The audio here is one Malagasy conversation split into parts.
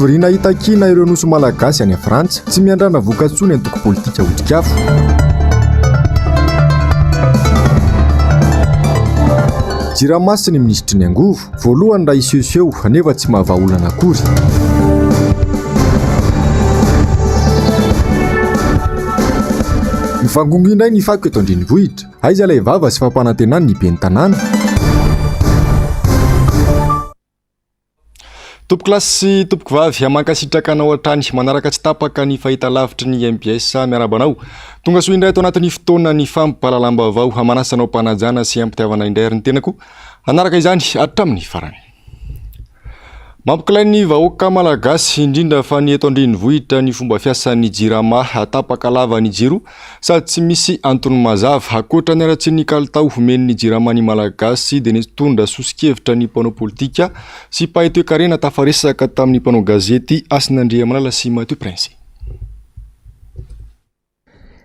Fivoriana hitakiana ireo nosy malagasy any Frantsa. Tsy miandrandra vokatsoa ny antoko politika Otrikafo. Jirama sy ny minisitry ny angovo. Voalohany raha hisehoseho nefa tsy mahavaha olana akory. Mivangongo indray ny fako eto an-drenivohitra. Aiza ilay vava sy fampanantenan'ny ben'ny tanàna? Tompokolahy sy tompokovavy, mankasitraka anao hatrany manaraka tsy tapaka ny fahitalavitry ny mbs. Miarahaba anao. Tonga soa indray ato anatin'ny fotoana ny fampahalalam-baovao. Manasa anao am-panajana sy am-pitiavana indray ary ny tenako hanaraka izany hatramin'ny farany. Mampikilay ny vahoaka malagasy, indrindra fa ny eto an-drenivohitra ny fomba fiasan'ny Jirama. Tapaka lava ny jiro sady tsy misy antony mazava. Ankoatra ny haratsian'ny kalitao omen'ny Jirama ny Malagasy dia nitondra soso-kevitra ny mpanao politika sy mpahay toekarena tafaresaka tamin'ny mpanao gazety Hasina Andriamalala sy Mathieu Prince.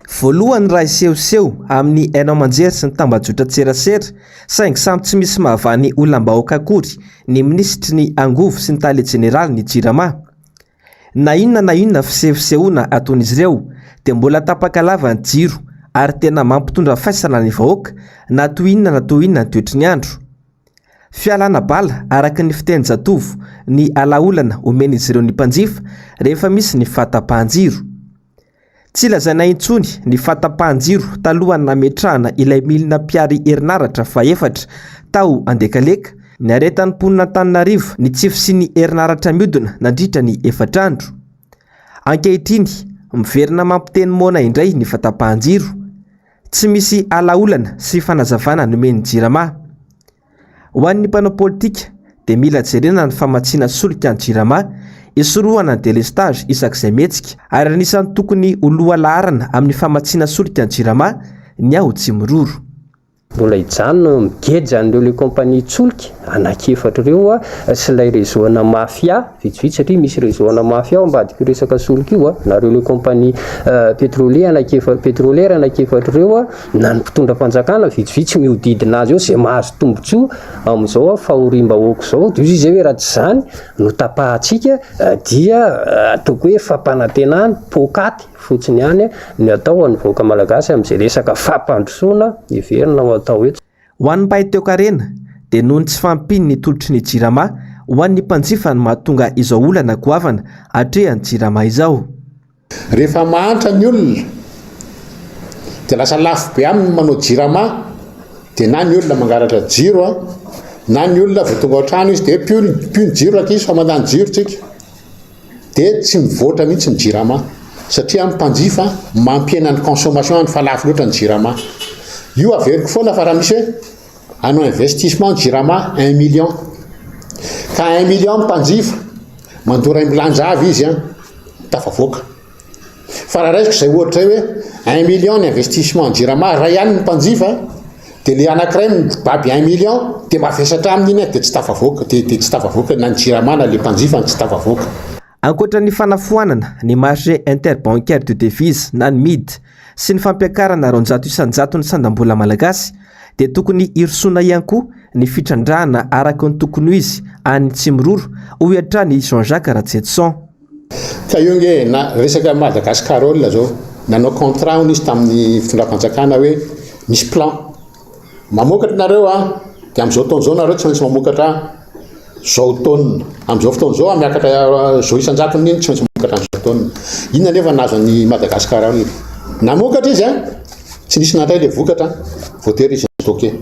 Voalohany raha hisehoseho amin'ny haino aman-jery sy ny tambajotran-tserasera, saingy samy tsy misy mahavaha ny olam-bahoaka akory ny minisitry ny angovo sy ny tale jeneralin'ny Jirama. Na inona na inona fisehosehoana ataon'izy ireo dia mbola tapaka lava ny jiro ary tena mampitondra faisana ny vahoaka na toy inona na toy inona ny toetry ny andro. Fialana bala araka ny fitenin-jatovo ny alaolana omen'izy ireo ny mpanjifa rehefa misy ny fahatapahan-jiro. Tsy lazaina intsony ny fahatapahan-jiro talohan'ny nametrahana ilay milina mpihary herinaratra fahefatra tao Andekaleka, niaretan'ny mponin'Antananarivo ny tsy fisian'ny herinaratra mihodina nandritra ny efatra andro. Ankehitriny, miverina mampiteny moana indray ny fahatapahan-jiro. Tsy misy alaolana sy fanazavana nomen'ny Jirama. Ho an'ny mpanao politika dia mila jerena ny famatsiana solika ny Jirama, hisorohana ny délestage isak'izay mihetsika ary anisan'ny tokony ho lohalaharana amin'ny famatsiana solika ny Jirama ny ao Tsimiroro. Mbola hijanona eo amin'ny geja an'ireo le compagnie-tsolika anankiefatra ireo sy ilay réseau ana mafia vitsivitsy satria misy réseau ana mafia ao ambadik'io resaka solika io na ireo le compagnie pétrolier anankiefatra pétrolière anankiefatra ireo na ny mpitondra fanjakana vitsivitsy mihodidina azy eo izay mahazo tombontsoa amin'izao fahoriam-bahoaka izao, dia hoy izy hoe raha tsy izany no tapahantsika dia ataoko hoe fampanantenana poakaty fotsiny ihany no atao an'ny vahoaka malagasy amin'izay resaka fampandrosoana heverina ho atao eto. Ho an'ny mpahay toekarena dia noho ny tsy fahampian'ny tolotry ny Jirama ho an'ny mpanjifa no mahatonga izao olana goavana atrehan'ny Jirama izao. Rehefa mahantra ny olona dia lasa lafo be aminy ny manao jirama dia na ny olona mangalatra jiro an, na ny olona vao tonga ao an-trano izy dia pio pio ny jiro rankizy fa mandany jiro tsika. Dia tsy mivoatra mihitsy ny jirama satria ny mpanjifa mampihena ny consommation any fa lafo loatra ny jirama. Io averiko foana fa raha misy hoe hanao investissement jirama un million ka un million ny mpanjifa mandoa raimbilanja avy izy an, tafavoaka. Fa raha raisiko izay ohatra izay hoe un million ny investissement jirama, ray ihany ny mpanjifa, dia le anankiray mibaby un million dia mavesatra aminy iny dia tsy tafavoaka, dia dia tsy tafavoaka na ny jirama na le mpanjifa no tsy tafavoaka. Ankoatra ny fanafoanana ny marché interbancaire de devise na ny MID sy ny fampiakarana 200 isan-jato ny sandam-bola malagasy dia tokony hirosoana ihany koa ny fitrandrahana araka ny tokony ho izy any Tsimiroro, hoy hatrany i Jean Jacques Ratsietison. Ka io nge na resaka Madagascar Oil zao, nanao contrat hono izy tamin'ny fitondram-panjakana hoe misy plan, mamokatra nareo an, dia amin'izao taona izao nareo tsy maintsy mamokatra zao taonina, amin'izao fotoana izao miakatra zao isan-jatony iny tsy maintsy mamokatra an'izao taonina. Inona anefa nahazo an'i Madagascar Oil? Namokatra izy an, tsy nisy nandray ilay vokatra, voatery izy ni-stocker.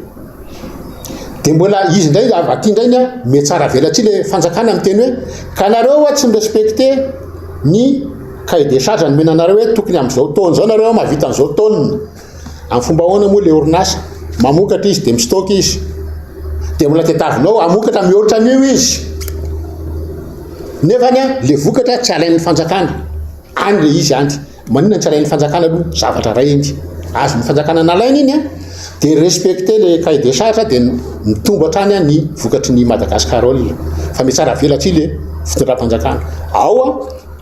Dia mbola izy indray avy aty indray ny mihatsara velatsihy ilay fanjakana miteny hoe ka nareo hoa tsy mi-respecter ny cahier des charges nomena anareo hoe tokony amin'izao taona izao nareo mahavita an'izao taonina. Amin'ny fomba ahoana moa ilay orinasa mamokatra izy dia mi-stock izy dia mbola tadiavinao hamokatra mihoatra an'io izy nefany ilay vokatra tsy alain'ny fanjakana. Any le izy any. Maninona tsy alain'ny fanjakana aloha zavatra ray iny. Azon'ny fanjakana nalaina iny an, dia respecter le cahier des charges dia mitombo hatrany ny vokatry ny Madagascar Oil. Fa mihatsara velatsihy le fitondram-panjakana. Ao an,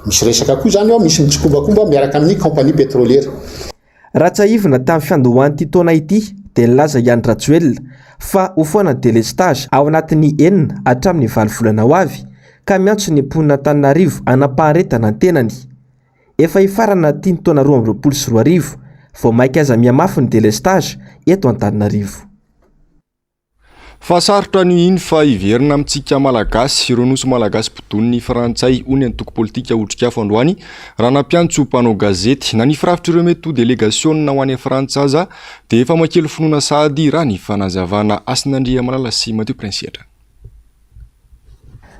misy resaka koa izany ao, misy mitsikombakomba miaraka amin'ny compagnie pétrolière. Raha tsiahivina tamin'ny fiandohan'ity taona ity dia nilaza i Andry Rajoelina fa ho foana ny délestage ao anatin'ny enina hatramin'ny valo volana ho avy. ka miantso ny mponin'Antananarivo hanam-paharetana ny tenany. Efa hifarana aty ny taona 2022, vao mainka aza mihamafy ny délestage eto Antananarivo. Fa sarotra ny hino fa hiverina amintsika Malagasy ireo nosy Malagasy bodonin'ny Frantsay, hoy ny antoko politika Otrikafo androany raha nampiantso mpanao gazety. Na ny firafitr'ireo mety ho delegasiona ho any Frantsa aza dia efa makely finoana sahady raha ny fanazavana. Hasinandriamalala sy Mathieu Prince hatrany.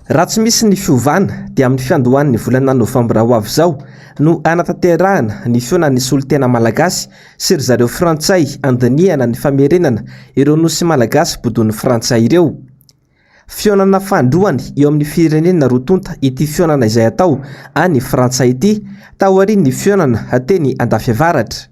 Raha tsy misy ny fiovana dia amin'ny fiandohan'ny volana novambra ho avy izao no hanatanterahana ny fihaonan'ny solontena malagasy sy ry zareo frantsay handinihana ny famerenana ireo nosy malagasy bodoin'ny frantsay ireo. Fihaonana fanindroany eo amin'ny firenena roa tonta ity fihaonana izay atao any Frantsa ity taorian'ny fihaonana teny Andafiavaratra.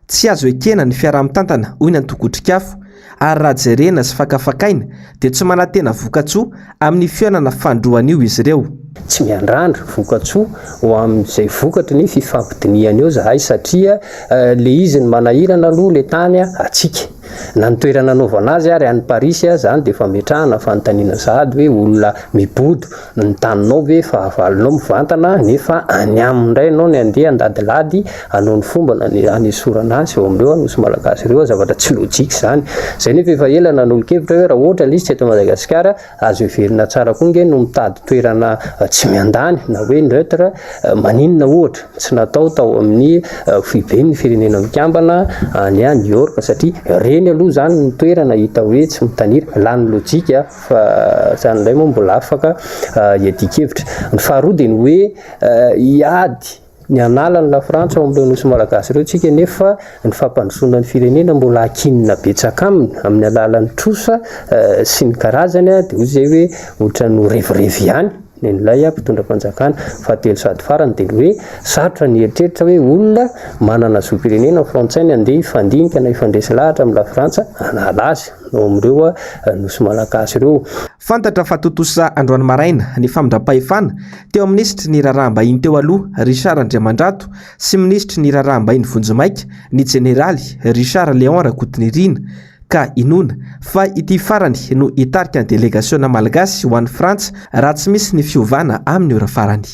Tsy azo ekena ny fiaraha-mitantana, hoy ny antoko Otrikafo, ary raha jerena sy fakafakaina dia tsy manantena vokatsoa amin'ny fihaonana fanindroany io izy ireo. Tsy miandrandra vokatsoa ho amin'izay vokatry ny fifampidinihana eo zahay satria le izy ny manahirana aloha le tany antsika. Na ny toerana anaovana azy ary any Parisy zany dia efa ametrahana fanontaniana sahady hoe olona mibodo Ny taninao ve fahavalonao mivantana nefa any aminy indray ianao ny andeha handadilady hanao ny fomba hanesorana azy eo amin'ireo nosy malagasy ireo, zavatra tsy logique izany. Izay nefa efa ela nanolo-kevitra hoe raha ohatra ilay izy tsy eto Madagasikara, azo heverina tsara koa nge no mitady toerana tsy miandany na hoe neutre, maninona ohatra tsy natao tao amin'ny foiben'ny firenena mikambana any New York satria ireny aloha izany ny toerana hita hoe tsy mitanila, lany lojika. Fa zany indray moa mbola afaka hiadian-kevitra. Ny faharoa dia ny hoe hiady ny hanala ny lafrantsa ao amin'ireo nosy malagasy ireo tsika nefa ny fampandrosoana ny firenena mbola ankinina betsaka aminy amin'ny alalan'ny trosa sy ny karazany dia hoy izay hoe ohatran'ny ho revirevy ihany nenilay mpitondra fanjakana. Fahatelo sady farany dia ny hoe sarotra ny hieritreritra hoe olona manana zom-pirenena frantsay ny handeha hifandinika na hifandresy lahatra amin'ny lafrantsa hanala azy ao amin'ireo nosy malagasy ireo. Fantatra fa tontosa androany maraina ny famindram-pahefana teo amin'ny minisitry ny raharaham-bahiny teo aloha Richard Andriamandrato sy minisitry ny raharaham-bahiny vonjimaika ny jeneraly Richard Léon Rakotonirina ka inoana fa ity farany no hitarika ny delegasiona malagasy ho any Frantsa raha tsy misy ny fiovana amin'ny ora farany.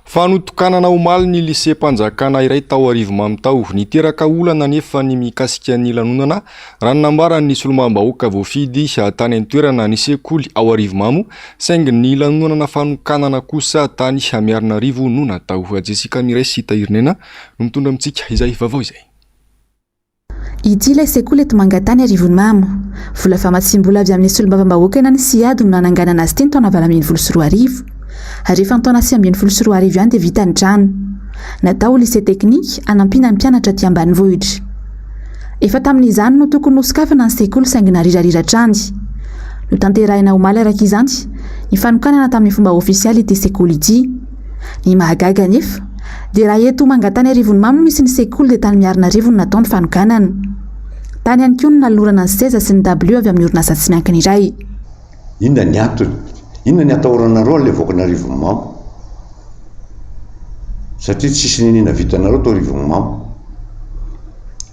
Fa notokanana omaly ny liseam-panjakana iray tao Arivomamy tao. Niteraka olana anefa ny mikasika ny lanonana, raha ny nambaran'ny solombavambahoaka voafidy tany an-toerana ny sekoly ao Arivomamo, saingy ny lanonana fanokanana kosa tany Miarinarivo no natao. Jessica Mireille sy Tahirinena no mitondra amintsika izay vaovao izay. Ity ilay sekoly eto Mangatany Arivonimamo. Vola famatsiam-bola avy amin'ny solombavambahoaka na ny Ciad no nananganana azy ity ny taona 2018. Ary efa ny taona 2019 ihany dia vita ny trano. Natao ho lycée technique hanampiana ny mpianatra aty ambanivohitra. Efa tamin'izany no tokony nosokafana ny sekoly saingy narirarira hatrany. Notanterahina omaly araka izany ny fanokanana tamin'ny fomba ofisialy ity sekoly ity. Ny mahagaga anefa dia raha eto Mangatany Arivonimamo no misy ny sekoly dia tany Miarinarivo no natao ny fanokanana. Tany ihany koa no nanolorana ny seza sy ny dabilio avy amin'ny orinasa tsy miankina iray. Inona ny antony? Inona ny atahoranareo an'ilay vahoakan'Arivonimamo? Satria tsisy niniana vitanareo tao Arivonimamo.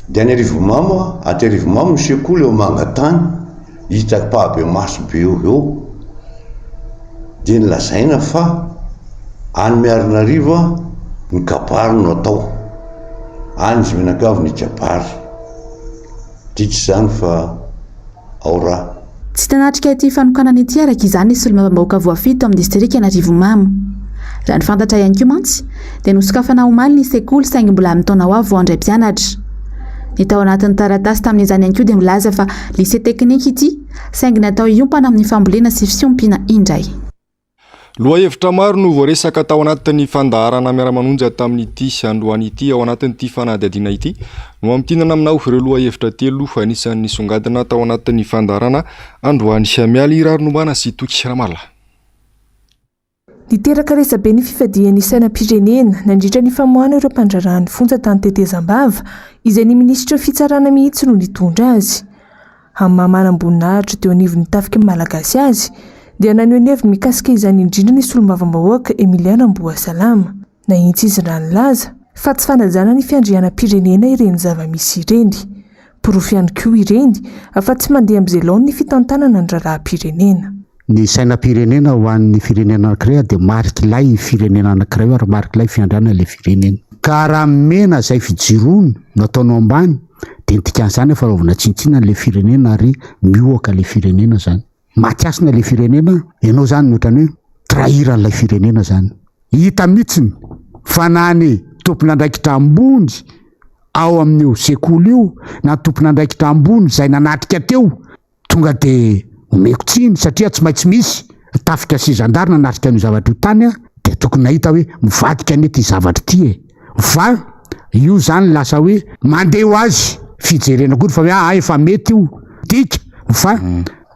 Dia any Arivonimamo, aty Arivonimamo ny sekoly eo Mangatany. Hita ampahibemaso be eo eo dia nolazaina fa any Miarinarivo ny kabary no atao, any izy mianakavy no hikabary. Midika izany fa ao raha. Tsy tanatrika ity fanokanana ity araka izany ny solombavambahoaka voafidy tao amin'ny distrikan'Arivonimamo. Raha ny fantatra ihany koa mantsy dia nosokafana omaly ny sekoly saingy mbola amin'ny taona ho avy vao handray mpianatra. Ny tao anatin'ny taratasy tamin'izany ihany koa dia milaza fa lycée technique ity saingy natao hiompana amin'ny fambolena sy fiompiana indray. Lohahevitra maro no voaresaka tao anatin'ny fandaharana Miara-manonja tamin'ity androany ity. Ao anatin'ity fanadihadiana ity no hamintinana aminao ireo lohahevitra telo anisan'ny nisongadina tao anatin'ny fandaharana androany. Mialy Raharinobana sy Toky Ramarolahy. Niteraka resabe ny fifadian'ny sainam-pirenena nandritra ny famoahana ireo mpandraharahan'ny fonja tany Tetezambava, izay ny minisitry ny fitsarana mihitsy no nitondra azy. Amin'ny maha manamboninahitra teo anivon'ny tafika malagasy azy, dia naneho ny heviny mikasika izany indrindra ny solombavambahoaka Emilien Ramboasalama. Nahitsy izy raha nilaza fa tsy fanajana ny fiandrianam-pirenena ireny zava-misy ireny. Porofo ihany koa ireny fa tsy mandeha amin'izay laoniny ny fitantanana ny raharaham-pirenena. Ny sainam-pirenena ho an'ny firenena anankiray dia marik'ilay firenena anankiray io ary marik'ilay fiandrianan'ilay firenena. Ka raha mena izay fijoroana no ataonao ambany dia ny dikan'izany efa anaovana tsinontsinona ilay firenena ary miohaka ilay firenena izany. Maty hasina ilay firenena, ianao izany ohatran'ny hoe trahir an'ilay firenena izany. Hita mihitsiny fa na ny tompon'andraikitra ambony ao amin'io sekoly io na ny tompon'andraikitra ambony izay nanatrika teo Tonga de omeko tsiny satria tsy maintsy misy tafika sy zandary nanatrika an'io zavatra io tany dia tokony nahita hoe mivadika anie ity zavatra ity e! Fa io zany lasa hoe mandeha ho azy fijerena akory fa hoe aa efa mety io dika fa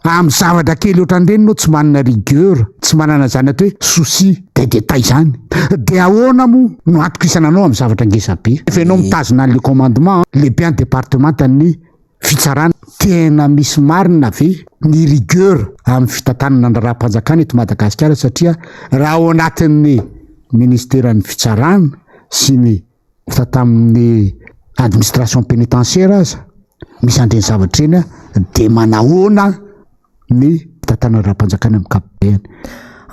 amin'ny zavatra kely ohatran'ireny ianao tsy manana rigueur, tsy manana izany atao hoe souci des détails izany de ahoana moa no hatokisana anao amin'ny zavatra ngeza be? Efa ianao mitazona an'le commandement lehibe an'ny departemantan'ny Fitsarana, tena misy marina ve ny rigueur amin'ny fitantanana ny raharaham-panjakana eto Madagasikara satria raha ao anatin'ny ministeran'ny fitsarana sy ny tamin'ny administration pénitentiaire aza misy an'ireny zavatra ireny dia manahoana ny fitantanana raharaham-panjakana amin'ny ankapobeny.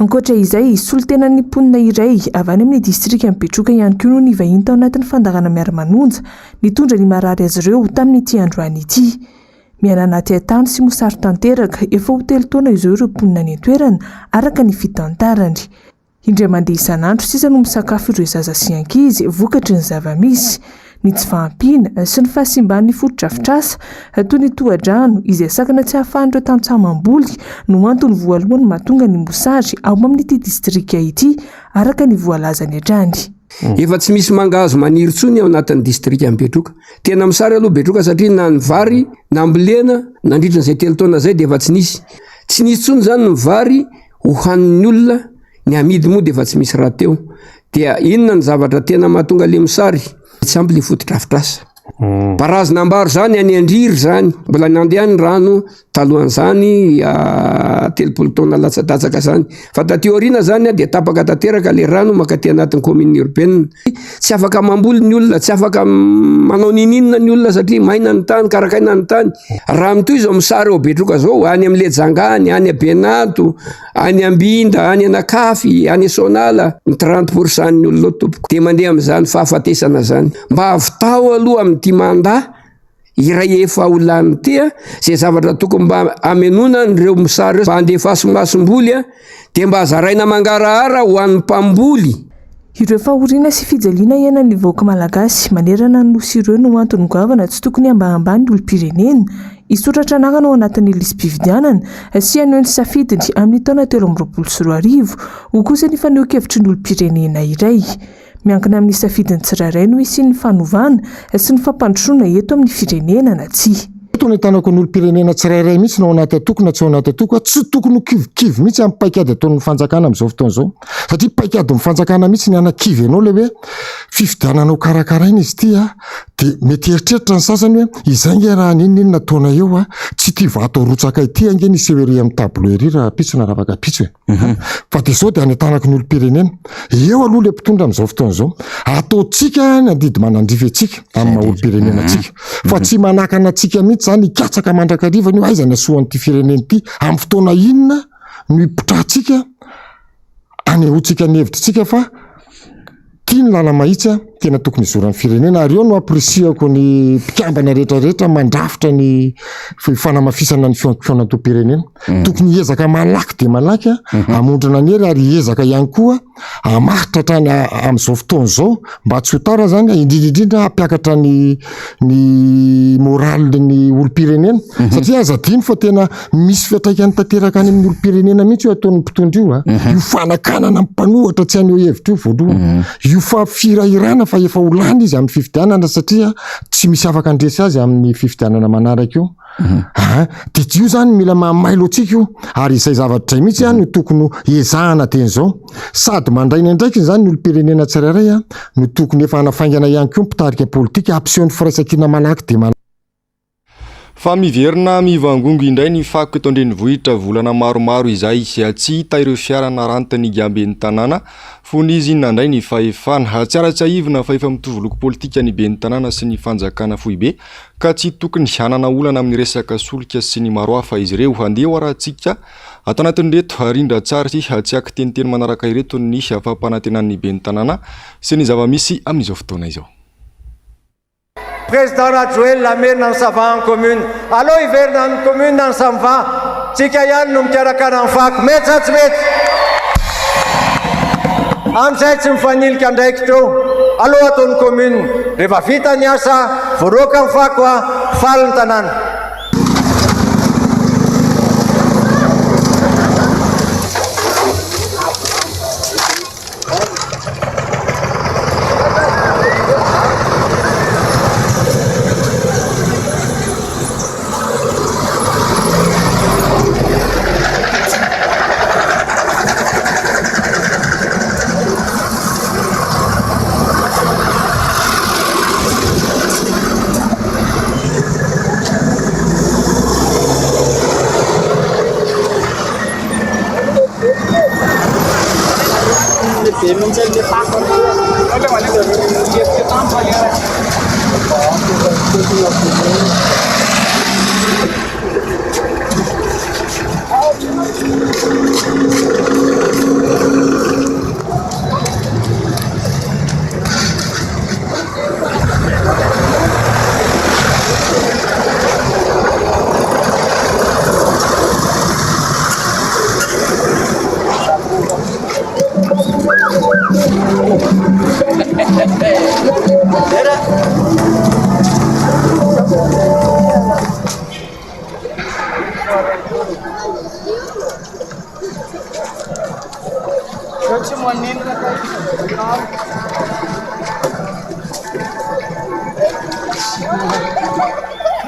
Ankoatra izay, solontenan'ny mponina iray avy any amin'ny distrikan'i Betroka ihany koa no nivahiny tao anatin'ny fandaharana Miara-manonja nitondra ny marary azy ireo tamin'ity androany ity. Miaina anaty haitany sy mosary tanteraka efa ho telo taona izao ireo mponina any an-toerana, araka ny fitantarany. Indray mandeha isan'andro sisa no misakafo ireo zaza sy ankizy vokatry ny zava-misy. Ny tsy fahampiana sy ny fahasimban'ny fotodrafitrasa toy ny tohadrano izay sakana tsy ahafahan'ireo tantsaha mamboly no antony voalohany mahatonga ny mosary ao amin'ity distrika ity, araka ny voalazany hatrany. Efa tsy misy mangahazo maniry intsony ao anatin'ny distrikan'i Betroka. Tena mosary aloha Betroka satria na ny vary nambolena nandritra izay telo taona izay dia efa tsy nisy. Tsy nisy intsony izany ny vary ho hanin'ny olona, ny amidy moa dia efa tsy misy rahateo. Dia inona ny zavatra tena mahatonga le mosary? Tsy ampy le fotodrafitrasa. Barazy nambaro zany any Andriry zany, mbola nandeha ny rano talohan'izany 30 taona latsadatsaka zany. Fa taty aoriana zany dia tapaka tanteraka le rano mankaty anatin'ny commune urbaine. Tsy afaka mamboly ny olona, tsy afaka manao ninininona ny olona satria maina ny tany, karakaina ny tany. Raha mitohy izao mosary ao Betroka izao, any amin'ny Lejangany, any Benato, any Ambinda, any Anakafy, any Soanala, ny 30 pour cent ny olona ao tompoko dia mandeha amin'izany fahafatesana izany. Mba havitao aloha amin'ity mandat iray efa ho lany ity a, izay zavatra tokony mba hamenoana an'ireo mosary ireo, mba andefaso masomboly a, dia mba zaraina mangarahara ho an'ny mpamboly. Ireo fahoriana sy fijaliana iainan'ny vahoaka malagasy manerana ny Nosy ireo no antony goavana tsy tokony hambahambany ny olom-pirenena hisoratra anarana ao anatin'ny lisi-pifidianana sy haneho ny safidiny amin'ny taona 2023, hoy kosa ny fanehoan-kevitry ny olom-pirenena iray. Miankina amin'ny safidin'ny tsirairay no hisian'ny fanovana sy ny fampandrosoana eto amin'ny firenena na tsia. Eto no ahitanako ny olom-pirenena tsirairay mihitsy na ao anaty antoko na tsy ao anaty antoko, tsy tokony ho kivikivy mihitsy amin'ny paikady ataon'ny fanjakana amin'izao fotoana izao. Satria paikadin'ny fanjakana mihitsy ny hanakivy anao ilay hoe fifidianana ho karakaraina izy ity a, dia mety hieritreritra ny sasany hoe izay ange raha n'inon'inona ataonay eo a, tsy ity vato arotsaka ity ange ny hiseho ery amin'ny tableau ery rahampitso na ravakapitso e. Fa dia izao dia anentanako ny olom-pirenena. Eo aloha ilay mpitondra amin'izao fotoana izao. Ataontsika ny adidy manandrify antsika amin'ny maha olom-pirenena antsika. Fa tsy manakana antsika mihitsy izany hikatsaka mandrakariva ny hoe aiza ny hasoan'ity firenena ity, amin'ny fotoana inona no hipotrahantsika, anehoantsika ny hevitritsika fa Ity ny lala-mahitsy tena tokony hizoran'ny firenena ary eo no ampirisihako ny mpikambana rehetra rehetra mandrafitra ny fanamafisana ny fihaonantoam-pirenena. Tokony hiezaka malaky dia malaky hamondrona ny hery ary hiezaka ihany koa hamaritra hatrany amin'izao fotoana izao mba tsy ho tara izany, indrindra indrindra hampiakatra ny ny moralin'ny olom-pirenena satria aza adino fa tena misy fiantraikany tanteraka any amin'ny olom-pirenena mihitsy io ataon'ny mpitondra io a. Io fanakanana ny mpanohatra tsy haneho hevitra io voalohany. Io fa firahirana fa efa ho lany izy amin'ny fifidianana satria tsy misy afaka handresy azy amin'ny fifidianana manaraka io. Aa, dia io zany mila mahamailo antsika io ary izay zavatra izay mihitsy no tokony ho ezahana dieny izao. Sady mandray ny andraikiny izany ny olom-pirenena tsirairay a, no tokony efa hanafaingana ihany koa ny mpitarika politika hampiseho ny firaisankina malaky dia malaky. Fa miverina mivangongo indray ny fako eto an-drenivohitra volana maromaro izay. Tsy hita ireo fiara narantin'ny Gamben'ny tanàna fony izy nandray ny fahefana. Tsy ara-tsiahivina fa efa mitovy loko politika ny ben'ny tanàna sy ny fanjakana foibe ka tsy tokony hanana olana amin'ny resaka solika sy ny maro hafa izy ireo. Andeha ho arahantsika ato anatin'ireto rindran-tsary tsy ankiteniteny manaraka ireto ny fampanantenan'ny ben'ny tanàna sy ny zava-misy amin'izao fotoana izao. Président Rajoelina hamerina ny Sava en commune. Aleo hiverina any commune ny Samva. Tsika ihany no mikarakara ny fako. Mety sa tsy mety? Amin'izay tsy mifanilika andraikitra eo. Aleo ataon'ny commune. Rehefa vita ny asa, voaroaka ny fako, faly ny tanàna.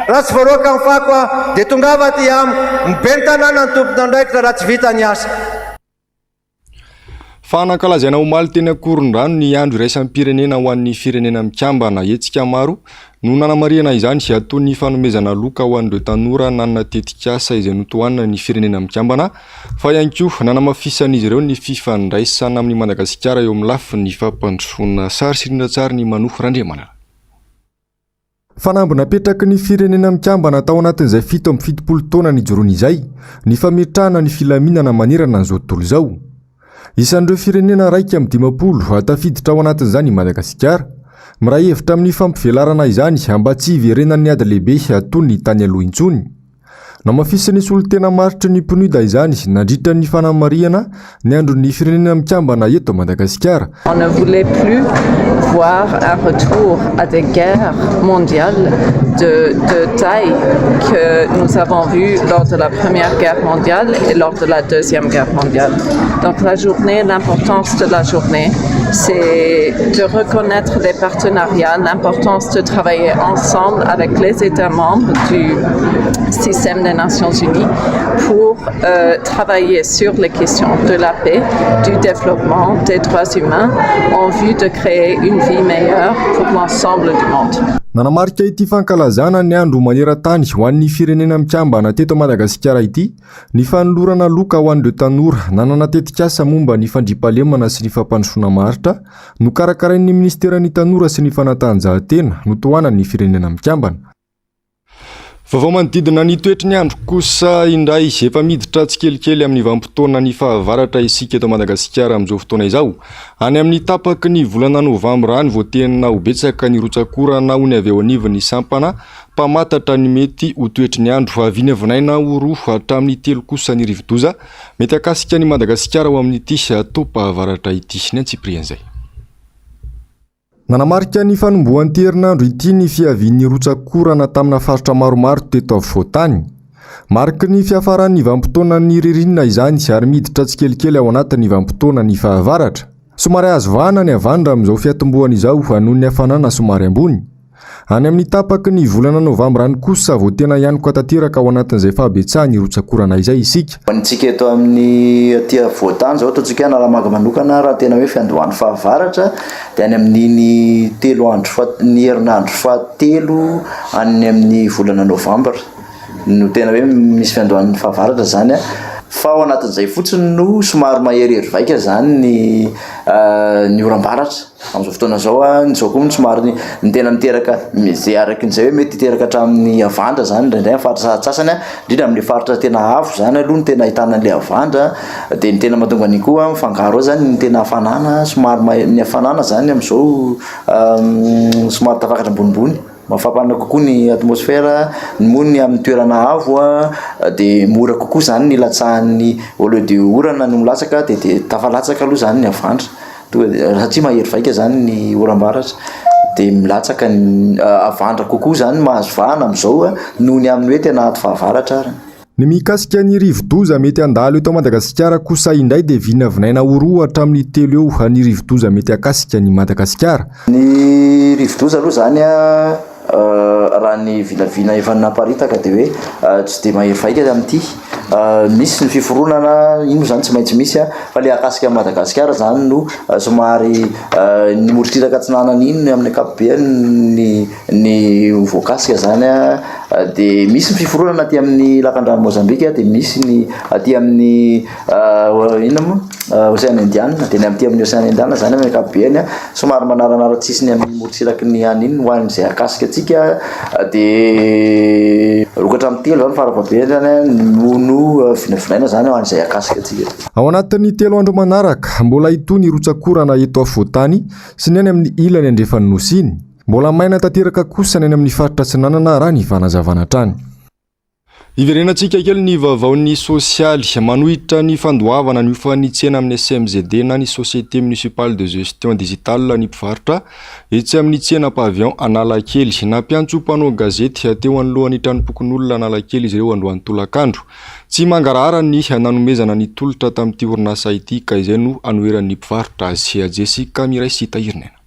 Raha tsy voaroaka ny fako dia tongava aty amiko, ny ben'ny tanàna no tompon'andraikitra raha tsy vita ny asa. Fa nankalazaina omaly teny Ankorondrano ny andro iraisam-pirenena ho an'ny firenena mikambana. Hetsika maro no nanamarihana izany, toy ny fanomezana loka ho an'ireo tanora nanana tetikasa izay notohanan'ny firenena mikambana, fa ihany koa nanamafisan'izy ireo ny fifandraisana amin'i Madagasikara eo amin'ny lafiny fampandrosoana. Sary sy rindran-tsary ny Manoa Randriamanana. Fanamby napetraky ny Firenena Mikambana tao anatin'izay 77 taona nijoroany izay ny fametrahana ny filaminana manerana an'izao tontolo izao. Isan'ireo firenena 51 tafiditra ao anatin'izany i Madagasikara. Miray hevitra amin'ny fampivelarana izany mba tsy hiverenan'ny ady lehibe toy ny tany aloha intsony. Namafisin'ny solontena maritry ny PNUD izany nandritra ny fanamarihana ny andron'ny Firenena Mikambana eto Madagasikara. On ne voulait plus voir un retour à des guerres mondiales de de taille que nous avons vu lors de la première guerre mondiale et lors de la deuxième guerre mondiale. Donc la journée, l'importance de la journée, c'est de reconnaître des partenariats, l'importance de travailler ensemble avec les États membres du système des Nations Unies pour euh, travailler sur les questions de la paix, du développement, des droits humains en vue de créer une vie meilleure pour l'ensemble du monde. Nanamarika ity fankalazana ny andro maneran-tany ho an'ny firenena mikambana teto Madagasikara ity ny fanolorana loka ho an'ireo tanora nanana tetikasa momba ny fandriampahalemana sy ny fampandrosoana maharitra nokarakarain'ny minisiteran'ny tanora sy ny fanatanjahantena notohanan'ny firenena mikambana. Vaovao manodidina ny toetry ny andro kosa indray, efa miditra tsikelikely amin'ny vanim-potoanan'ny fahavaratra isika eto Madagasikara amin'izao fotoana izao. Any amin'ny tapaky ny volana novambra any vao tena ho betsaka ny rotsak'orana hoy ny avy eo anivon'ny sampana mpamantatra ny mety ho toetry ny andro. Vinavinaina ho roa hatramin'ny telo kosa ny rivodoza mety hakasika an'i Madagasikara ho amin'ity taom-pahavaratra ity. Ny antsipirian'izay. Nanamarika ny fanombohan'ity herinandro ity ny fiavian'ny rotsak'orana tamina faritra maromaro teto afovoan-tany. Mariky ny fiafaran'ny vanim-potoanan'ny ririnina izany ary miditra tsikelikely ao anatin'ny vanim-potoanan'ny fahavaratra. Somary azo vahana ny havandra amin'izao fiatombohany izao noho ny hafanana somary ambony. Any amin'ny tapaky ny volana novambra any kosa vao tena hianoka tanteraka ao anatin'izay fahabetsahan'ny rotsak'orana izay isika. Ho antsika eto amin'ny aty afovoan-tany izao, ataontsika hoe Analamanga manokana, raha tena hoe fiandohan'ny fahavaratra dia any amin'iny telo andro faha, ny herinandro fahatelo any amin'ny volana novambra. no tena hoe misy fiandohan'ny fahavaratra izany fa ao anatin'izay fotsiny no somary maherihery vaika izany ny ny oram-baratra amin'izao fotoana izao an, izao koa no somary ny tena miteraka izay araka izay hoe mety hiteraka hatramin'ny havandra izany indraindray amin'ny faritra sasantsasany an, indrindra amin'ilay faritra tena avo izany aloha no tena ahitana an'ilay havandra, dia ny tena mahatonga an'iny koa mifangaro ao izany ny tena hafanana somary mahe- ny hafanana izany amin'izao somary tafakatra ambonimbony. Mafampana kokoa ny atmosfera, moa ny amin'ny toerana avo dia mora kokoa izany ny ilatsahan'ny au lieu de orana no milatsaka dia dia tafalatsaka aloha izany ny havandra, tonga dia satria mahery vaika izany ny oram-baratra dia milatsaka ny havandra kokoa izany mahazo vahana amin'izao noho ny amin'ny hoe tena ato fahavaratra ary. Ny mikasika ny rivodoza mety handalo eto Madagasikara kosa indray dia vinavinaina ho roa hatramin'ny telo eo ny rivodoza mety hakasika an'i Madagasikara. Ny rivodoza aloha izany raha ny vinavina efa naparitaka dia hoe tsy dia mahery vaika amin'ity. Misy ny fiforonana, iny moa izany tsy maintsy misy fa ilay hakasika an'i Madagasikara izany no somary ny morontsiraka atsinanana iny amin'ny ankapobeny ny ny ho voakasika izany dia misy ny fiforonana aty amin'ny lakandrano Mozambika dia misy ny aty amin'ny inona moa Oseana Indiana dia ny aty amin'ny Oseana Indiana izany amin'ny ankapobeny somary manaranara-tsisiny amin'ny morontsiraky ny any iny ho an'izay hakasika antsika dia roa ka hatramin'ny telo izany farafahabehany izany no no vinavinaina izany ho an'izay hakasika antsika. Ao anatin'ny telo andro manaraka, mbola hitohy ny rotsak'orana eto afovoan-tany sy ny any amin'ny ilany andrefan'ny Nosy iny. Mbola maina tanteraka kosa ny any amin'ny faritra Atsinanana raha ny fanazavana hatrany. Hiverenantsika kely ny vaovaon'ny sosialy. Manohitra ny fandoavana ny hofan'ny tsena amin'ny SMGD na ny Société Municipale de Gestion Digitale ny mpivarotra etsy amin'ny tsena Pavillon Analakely. Nampiantso mpanao gazety teo anoloan'ny tranompokonolona Analakely izy ireo androany tolakandro. Tsy mangarahara ny nanomezana ny tolotra tamin'ity orinasa ity ka izay no anoheran'ny mpivarotra azy. Jessica Miray sy Tahirin'aina.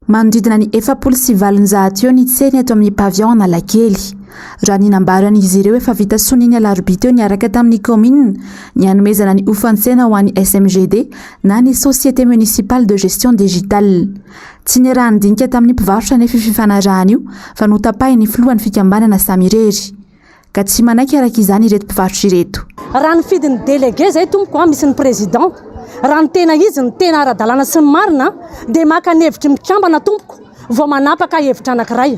Manodidina ny 840 eo ny tsena eto amin'ny Pavillon Analakely. Raha ny nambaran'izy ireo efa vita sonia ny alarobia teo niaraka tamin'ny kaominina ny hanomezana ny hofan-tsena ho an'ny SMGD na ny Société Municipale de Gestion Digitale. Tsy niaraha-nidinika tamin'ny mpivarotra anefa io fifanarahana io fa notapahin'ny filohan'ny fikambanana samy irery. Ka tsy manaiky araka izany ireto mpivarotra ireto. Raha nifidy ny délégué zay tompoko a, misy ny président, raha ny tena izy, ny tena ara-dalàna sy ny marina dia maka ny hevitry ny mpikambana tompoko vao manapaka hevitra anankiray.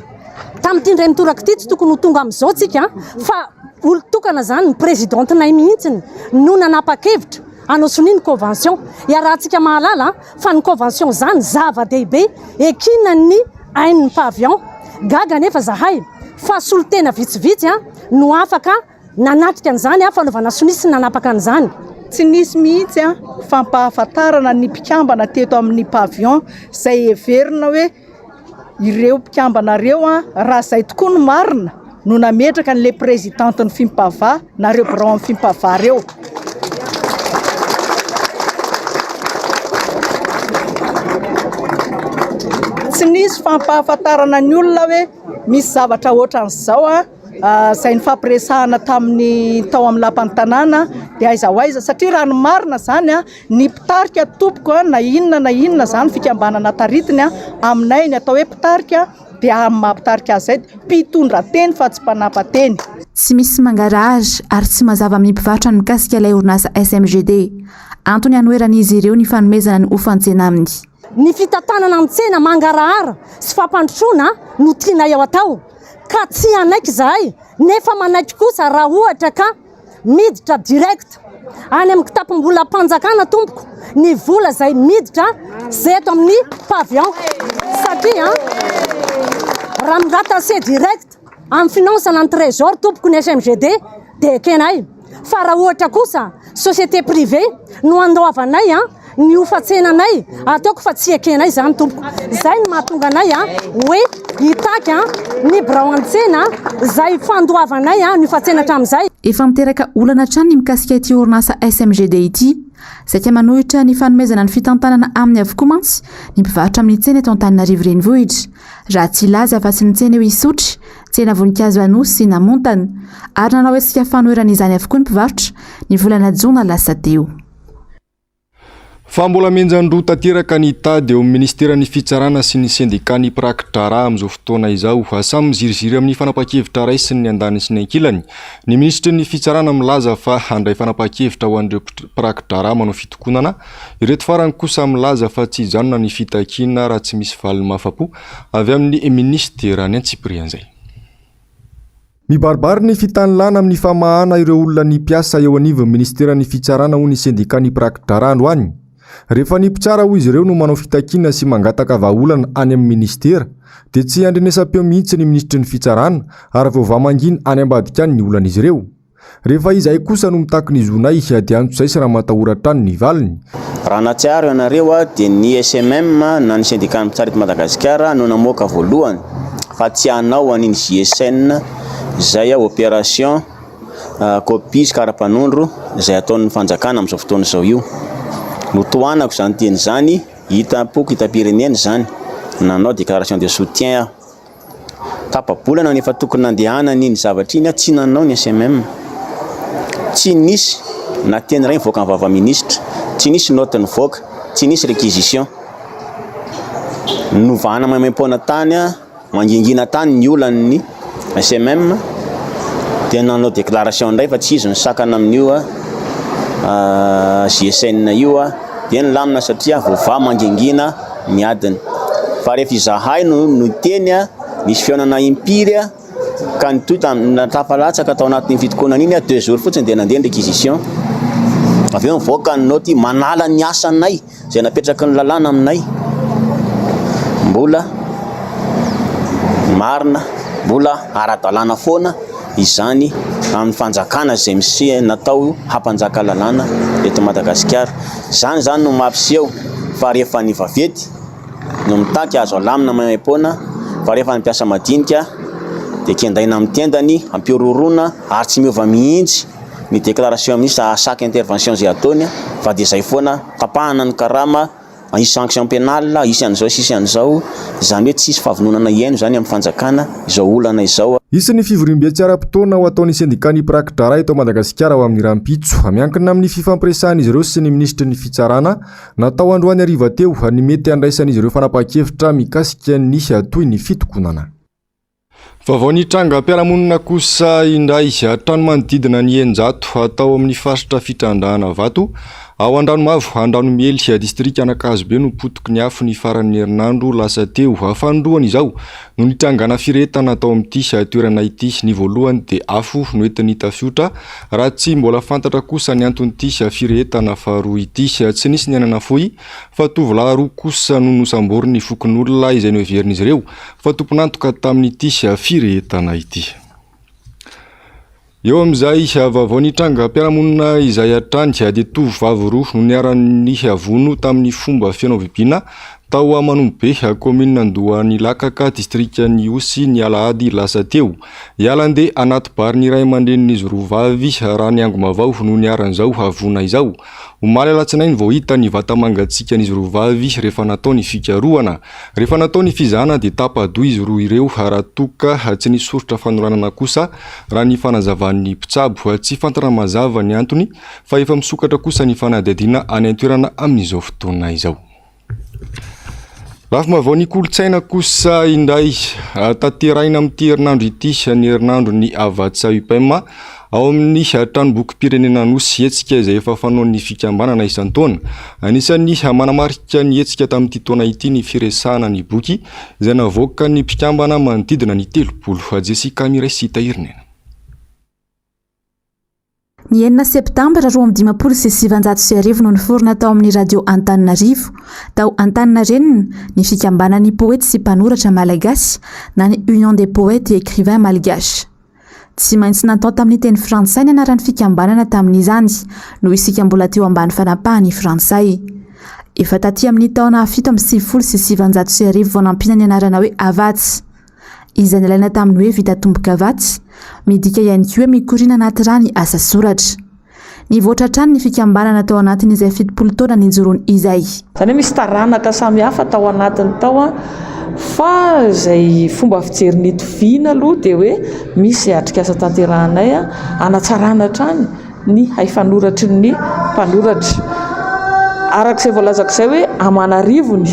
Tamin'ity indray mitoraka ity tsy tokony ho tonga amin'izao tsika fa olon-tokana zany, ny présidente-nay mihitsiny no nanapa-kevitra hanao sonia ny convention. Iarahantsika mahalala fa ny convention zany zava-dehibe ekinan'ny ain'ny pavillon. Gaga anefa zahay fa solontena vitsivitsy no afaka nanatrika an'izany fanaovana sonia sy nanapaka an'izany. Tsy nisy mihitsy fampahafantarana ny mpikambana teto amin'ny pavillon izay heverina hoe ireo mpikambana ireo raha izay tokoa no marina no nametraka an'ilay présidente ny Fimpava na ireo birao amin'ny Fimpava ireo. Tsy nisy fampahafantarana ny olona hoe misy zavatra ohatran'izao izay nifampiresahana tamin'ny tao amin'ny lapan'ny tanàna dia aiza ho aiza satria raha ny marina izany ny mpitarika tompoko na inona na inona izany fikambanana taritiny aminay ny atao hoe mpitarika dia amin'ny maha mpitarika azy izay mpitondra teny fa tsy mpanapa-teny. Tsy misy mangarahara ary tsy mazava amin'ny mpivarotra ny mikasika ilay orinasa SMGD. Antony hanoheran'izy ireo ny fanomezana ny hofan-tsena aminy. Ny fitantanana ny tsena mangarahara sy fampandrosoana no tianay ao atao ka tsy hanaiky izahay nefa manaiky kosa raha ohatra ka miditra direct any amin'ny kitapom-bolam-panjakana tompoko ny vola izay miditra zeto amin'ny pavillon satria raha mi-rattacher direct amin'ny finance na ny trésor tompoko ny SMGD dia ekenay fa raha ohatra kosa société privée no andoavanay an ny hofa-tsenanay ataoko fa tsy ekenay izany tompoko. Izay no mahatonga anay hoe hitaky ny birao an-tsena izay fandoavanay ny hofa-tsena hatramin'izay. Efa miteraka olana hatrany ny mikasika ity orinasa SMGD ity. Saika manohitra ny fanomezana ny fitantanana aminy avokoa mantsy ny mpivarotra amin'ny tsena eto Antananarivo Renivohitra. Raha tsy hilaza afa-tsy ny tsena eo Isotry, tsena voninkazo Anosy sy Namontana. Ary nanao hetsika fanoherana izany avokoa ny mpivarotra ny volana jona lasa teo. Fa mbola mihenjan-droa tanteraka ny tady eo amin'ny minisiteran'ny Fitsarana sy ny sendikan'ny mpiraki-draharaha amin'izao fotoana izao. Samy miziriziry amin'ny fanapahan-kevitra raisiny ny andaniny sy ny ankilany. Ny minisitry ny Fitsarana milaza fa handray fanapahan-kevitra ho an'ireo mpiraki-draharaha manao fitokonana. Ireto farany kosa milaza fa tsy hijanona ny fitakiana raha tsy misy valiny mahafa-po avy amin'ny minisitera. Ny antsipirian'izay. Mibaribary ny fitanilana amin'ny famahana ireo olona ny mpiasa eo anivon'ny minisiteran'ny fitsarana hoy ny sendikan'ny mpiraki-draharaha androany. Rehefa ny mpitsara hoy izy ireo no manao fitakiana sy mangataka vahaolana any amin'ny minisitera dia tsy andrenesam-peo mihitsy ny minisitry ny fitsarana ary voavaha mangina any ambadika any ny olan'izy ireo. Rehefa izahay kosa no mitaky ny zonay dia antsojay sy ramatahora hatrany ny valiny. Raha nahatsiaro ianareo dia ny SMM na ny Sendikan'ny Mpitsara eto Madagasikara no namoaka voalohany fa tsy hanao an'iny JSN izay opération copie sy kara-panondro izay ataon'ny fanjakana amin'izao fotoana izao io. Notohanako izany teny izany, hitam-poko hitam-pirenena izany, nanao déclaration de soutien aho. Tapa-bolana no efa tokony nandehanany iny zavatra iny, tsy nanao ny SMM. Tsy nisy na teny iray nivoaka ny vava minisitra, tsy nisy note nivoaka, tsy nisy réquisition. Novahana maimaimpoana tany, mangingina tany ny olan'ny SMM, dia nanao déclaration indray fa tsy izy no sakana amin'io GSN io, dia nilamina satria voavaha mangingina. ny adiny. Fa rehefa izahay no niteny, nisy fihaonana impiry ka nitohy tamin'ny tafalatsaka tao anatin'iny fitokonana iny, deux jours fotsiny dia nandeha ny réquisition. Avy eo nivoaka ny naoty manala ny asanay izay napetraky ny lalàna aminay. Mbola marina, mbola ara-dalàna foana izany amin'ny fanjakana izay miseho natao hampanjaka lalàna eto Madagasikara. Izany izany no mampiseho fa rehefa ny vaventy no mitaky azo alamina maimaimpoana fa rehefa ny mpiasa madinika dia kendaina amin'ny tendany, ampihorohoroana ary tsy miova mihitsy ny déclaration ministre à chaque intervention izay ataony fa dia izay foana, tapahana ny karama, hisy sanction pénale, hisy an'izao sy hisy an'izao, izany hoe tsisy fahavononana hihaino izany amin'ny fanjakana izao olana izao. Hisy ny fivoriambe tsy ara-potoana ho ataon'ny sendikan'ny mpiraki-draharaha eto Madagasikara ho amin'ny rahampitso. Miankina amin'ny fifampiresahan'izy ireo sy ny minisitry ny Fitsarana, natao androany hariva teo, ny mety handraisan'izy ireo fanapahan-kevitra mikasika ny tohin'ny fitokonana. Vaovao nitrangam-piarahamonina kosa indray, trano manodidina ny 600 tao amin'ny faritra fitrandrahana vato ao Andranomavo, Andranomiely, distrikan'Ankazobe no potiky ny afo ny faran'ny herinandro lasa teo. Fanindroany izao no nitrangana firehetana tao amin'ity toerana ity. Ny voalohany dia afo noentin'ny tafiotra, raha tsy mbola fantatra kosa ny anton'ity firehetana faharoa ity. Tsy nisy ny aina nafoy fa tovolahy roa kosa no nosamborin'ny fokonolona izay noheverin'izy ireo fa tompon'antoka tamin'ity firehetana ity. Eo amin'izay vaovao nitranga mpiara-monina izay hatrany dia tovovavy roa no niharan'ny vono tamin'ny fomba feno habibiana tao Manombobe, kaominina Andohanilakaka, distrikan'Ihosy ny alahady lasa teo. Hiala handeha anaty bar ny ray aman-drenin'izy roa vavy raha ny angom-baovao no niharan'izao vono izao. Omaly alatsinainy vao hita ny vata-mangatsiakan'izy roa vavy rehefa natao ny fikarohana. Rehefa natao ny fizahana dia tapa-doha izy roa ireo raha toa ka tsy nisy soritra fanolanana kosa raha ny fanazavan'ny mpitsabo. Tsy fantatra mazava ny antony fa efa misokatra kosa ny fanadihadiana any an-toerana amin'izao fotoana izao. Lafim-baovao ny kolontsaina kosa indray tanterahina amin'ity herinandro ity ny herinandron'ny Havatsa UPEM ao amin'ny tranombokim-pirenena Anosy, hetsika izay efa fanaon'ny fikambanana isan-taona. Anisan'ny manamarika ny hetsika tamin'ity taona ity ny firesahana ny boky izay navoakan'ny mpikambana manodidina ny 30. Jessica Mireille sy Tahirinena. Ny enina septambra 1952 no niforona tao amin'ny Radio Antananarivo, tao Antaninarenina, ny fikambanan'ny poety sy mpanoratra malagasy na ny Union des poètes et écrivains malgaches. Tsy maintsy natao tamin'ny teny frantsay ny anaran'ny fikambanana tamin'izany, noho isika mbola teo ambany fanapahan'ny frantsay. Efa taty amin'ny taona 1997 vao nampiana ny anarana hoe Havats, izay nalaina tamin'ny hoe vita tombokavatsa, midika ihany koa hoe mikoriana anaty rà ny asa soratra. Nivoatra hatrany ny fikambanana tao anatin'izay 70 taona nijoroany izay. Izany hoe misy taranaka samihafa tao anatiny tao fa izay fomba fijery nitoviana aloha dia hoe misy atrikasa tanterahanay hanatsarana hatrany ny haifanoratry ny mpanoratra. Araka izay voalazako izay hoe aman'arivony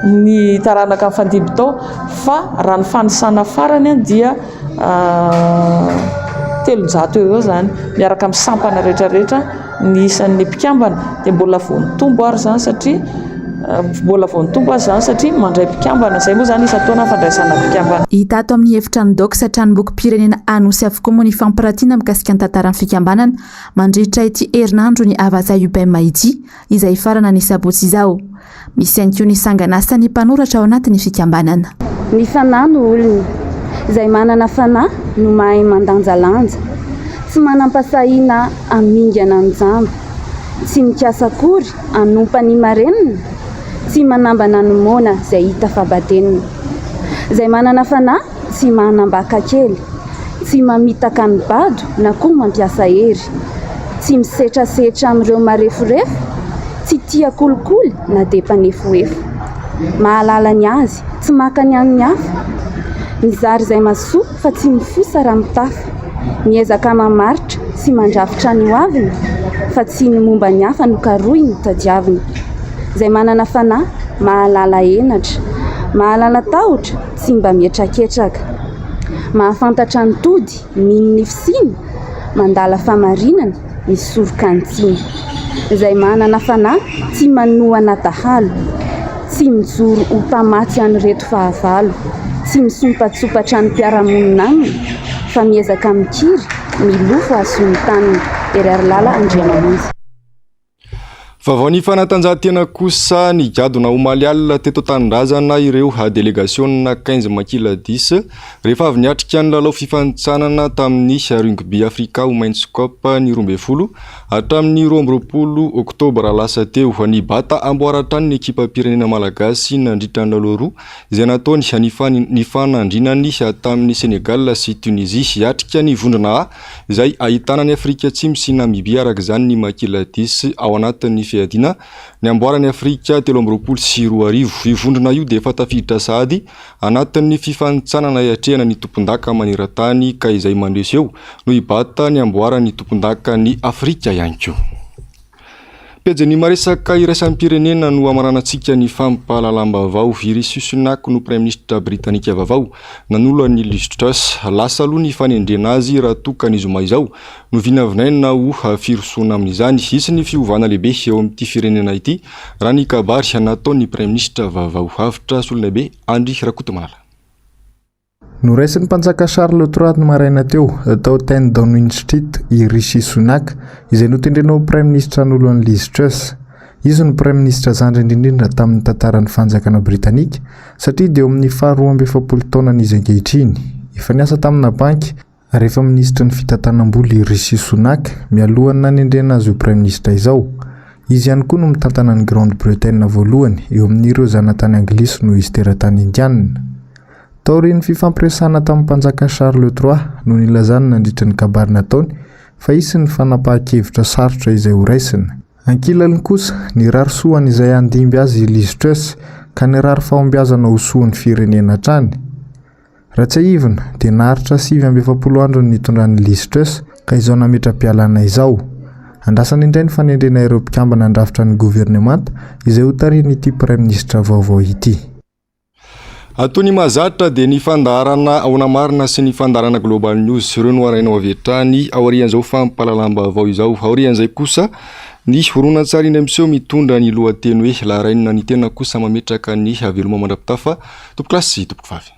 ny taranaka nifandimby tao fa raha ny fanisana farany dia 300 eo eo izany miaraka amin'ny sampana rehetrarehetra ny isan'ny mpikambana dia mbola vao nitombo ary izany satria mbola vao nitombo aza izany satria mandray mpikambana izay moa izany isan-taona ny fandraisana mpikambana. Hita ato amin'ny efitrano Dox Tranombokim-pirenena Anosy avokoa moa ny fampiratiana mikasika ny tantaran'ny fikambanana mandritra ity herinandro ny Havàtsa Upem ity izay hifarana ny sabotsy izao. Misy ihany koa ny sangan'asan'ny mpanoratra ao anatin'ny fikambanana. Ny fanahy no olona. Izay manana fanahy no mahay mandanjalanja. Tsy manam-pasahiana hamingana ny jamba. Tsy mikasa akory hanompa ny marenina. Tsy manambana ny moana izay hita fa badenina. Izay manana fanahy tsy manambaka kely. Tsy mamitaka ny bado na koa mampiasa hery. Tsy misetrasetra amin'ireo mareforefo. Tsy tia kolikoly na dia mpanefoefo. Mahalala ny azy, tsy maka ny an'ny hafa. Mizara izay mahasoa fa tsy mifosa raha mitafa. Miezaka mamaritra sy mandrafitra ny hoaviny fa tsy ny momba ny hafa no karohiny tadiaviny. Izay manana fanahy, mahalala henatra. Mahalala tahotra, tsy mba mihetraketraka. Mahafantatra ny tody, mino ny fisiany, mandala famarinana, misoroka ny tsiny. Izay manana fanahy tsy manohana dahalo, tsy mijoro ho mpamatsy an'ireto fahavalo, tsy misompatsopatra ny mpiara-monina aminy fa miezaka mikiry milofo hahazoa ny taniny. Heriarilala Andriamamonjy. Vaovao ny fanatanjahantena kosa nigadona omaly alina teto an-tanindrazana ireo delegasiona 15 makila dix rehefa avy niatrika ny lalao fifanintsanana tamin'ny Rugby Africa Women's Cup ny 12 hatramin'ny 22 oktobra lasa teo. Nibata amboara hatrany ny ekipam-pirenena malagasy nandritra ny lalao roa izay nataony nifanandrinany tamin'i Sénégal sy Tunisie. Hiatrika ny vondrona A izay ahitana an'i Afrika Atsimo sy Namibia araka izany ny Makila Dix ao anatin'ny fiadiana ny amboaran'i Afrika 2023. Io vondrona io dia efa tafiditra sahady anatin'ny fifanintsanana hiatrehana ny tompondaka maneran-tany ka izay mandresy eo no hibata ny amboaran'ny tompondakan'i Afrika ihany koa. Pejin'ny maresaka iraisam-pirenena no hamaranantsika ny fampahalalam-baovao. I Rishi Sunak no praiminisitra britanika vaovao nanolo an'i Liz Truss. Lasa aloha ny fanendrena azy raha toa ka ny zoma izao no vinavinaina ho firosoana amin'izany. Hisy ny fiovana lehibe eo amin'ity firenena ity raha ny kabary nataon'ny praiminisitra vaovao. Avotra Solonaibe Andry Rakotomalala. Noraisin'ny mpanjaka Charles Trois ny maraina teo, tao Ten Downing Street, i Rishi Sunak, izay notendrena ho praiminisitra hanolo an'i Liz Truss. Izy no praiminisitra zandriny indrindra tamin'ny tantaran'ny fanjakana britanika, satria dia eo amin'ny faha 42 taonany izy ankehitriny. Efa niasa tamina banky, ary efa minisitry ny fitantanam-bola i Rishi Sunak, mialohan'ny nanendrena azy ho praiminisitra izao. Izy ihany koa no mitantana an'i Grande-Bretagne voalohany eo amin'ireo zanatany anglisy noho izy teratany indiana. Taorian'ny fifampiresahana tamin'ny mpanjaka Charles Trois no nilazany nandritra ny kabary nataony fa hisy ny fanapahan-kevitra sarotra izay horaisina. Ankilany kosa, nirary soa an'izay handimby azy i Liz Truss ka nirary fahombiazana ho soan'ny firenena hatrany. Raha tsiahivina dia naharitra 49 andro ny nitondran'i Liz Truss ka izao nametra-pialana izao. Andrasana indray ny fanendrena ireo mpikambana handrafitra ny governemanta izay hotarihin'ity praiminisitra vaovao ity. Toy ny mahazatra dia ny fandaharana Ahoana Marina sy ny fandaharana Global News ireo no arahinao avy hatrany aorian'izao fampahalalam-baovao izao. Aorian'izay kosa ny horonantsary indray miseho mitondra ny lohateny hoe La Reine ny tena kosa mametraka ny veloma mandra-pitafa tompokolahy sy tompokovavy.